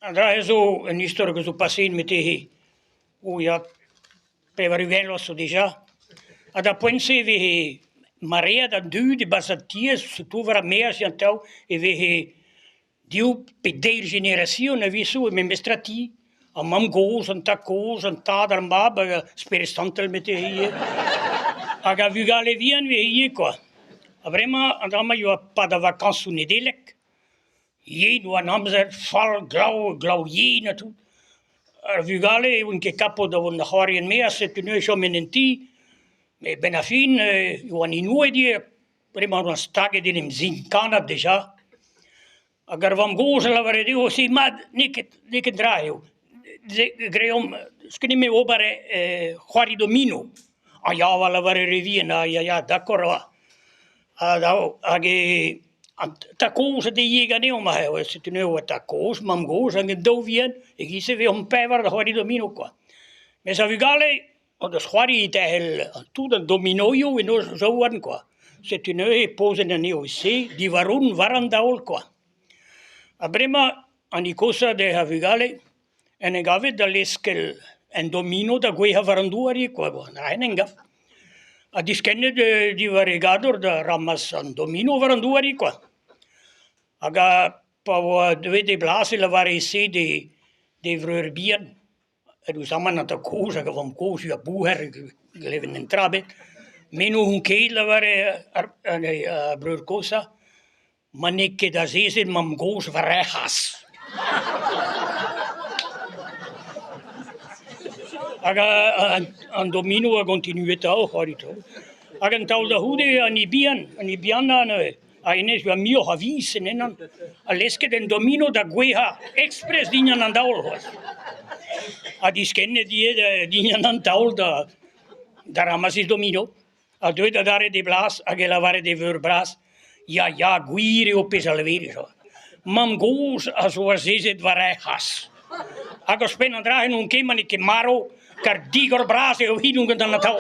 An dra-se zo un istor hag a zo paseet marteze o ya 80 vloaz zo dija. Ha d'ar poent-se e veze maread an dud e-barzh an tiez, surtout war ar maez an traoù, e veze div pe deir jenerasion a-wechoù e memes tra ti. Ar mamm-gozh, an tad-kozh, an tad, ar mab hag ar Spered Santel marteze ivez. Hag ar vugale vihan 'veze ivez kwa. Ha bremañ an dra-mañ a yoa 'pad ar vakañsoù Nedeleg, yen 'oa an amzer, fall, glav, glav yen ha tout. Ar vugale e oant ket kapo da vont da c'hoari er-maez, setu neuze e choment en ti. Met 'benn ar fin e oant inouet ivez, bremañ e oant staget en em zinkanañ dija. Hag ar vamm-gozh a lavare dezho se mat n'eo ket n'eo ket dra eo. Greomp skeud ober c'hoari domino. Ha ya a lavare re vihan, ha ya ya d'accord 'oa. Ha dav hag e an tad-kozh a deie ganeomp aze, setu neuze 'oa tad-kozh, mamm-gozh hag an daou vihan, e-giz-se e vezomp pevar da c'hoari domino kwa. Mes ar vugale o deus c'hoari derc'hel tout an dominoioù en o zaouarn kwa. Setu neuze e pozen anezho e-se diwar-on war an daol kwa. Ha bremañ an hini kozhañ dezhañ ar vugale en em gavet da leuskel un domino da gouezhañ war an douar ivez kwa, en em gav. Ha diskennet diwar e gador da ramas an domino war an douar ivez kwa. Hag pa oa deuet e blas e lavare se d'e vreur bihan. Eüruzamant an tad-kozh hag ar vamm-gozh a bouc'her glevet un dra ebet. Me n'ouzon ket lavare ar breur kozhañ ma n'eo ket azezet mamm-gozh war he c'hazh. Hag an domino a gontinue atav, c'hoari atav. Hag an taol da c'houde an hini bihan, an hini bihanañ neuze. Ha hennezh 'oa muioc'h a viz en ennañ ha lesket en domino da gouezhañ ekspres dindan an daol c'hoazh. Ha diskennet ivez dindan an taol da da ramasiñ domino. Ha deuet adarre d'e blas hag e lavare d'e veur bras ya, ya, gwir eo pezh a leverez. Mamm-gozh a zo azezet war he c'hazh. Hag ouzhpenn an dra-se n'on ket ma n'eo ket marv kar digor bras eo hini gant an atav.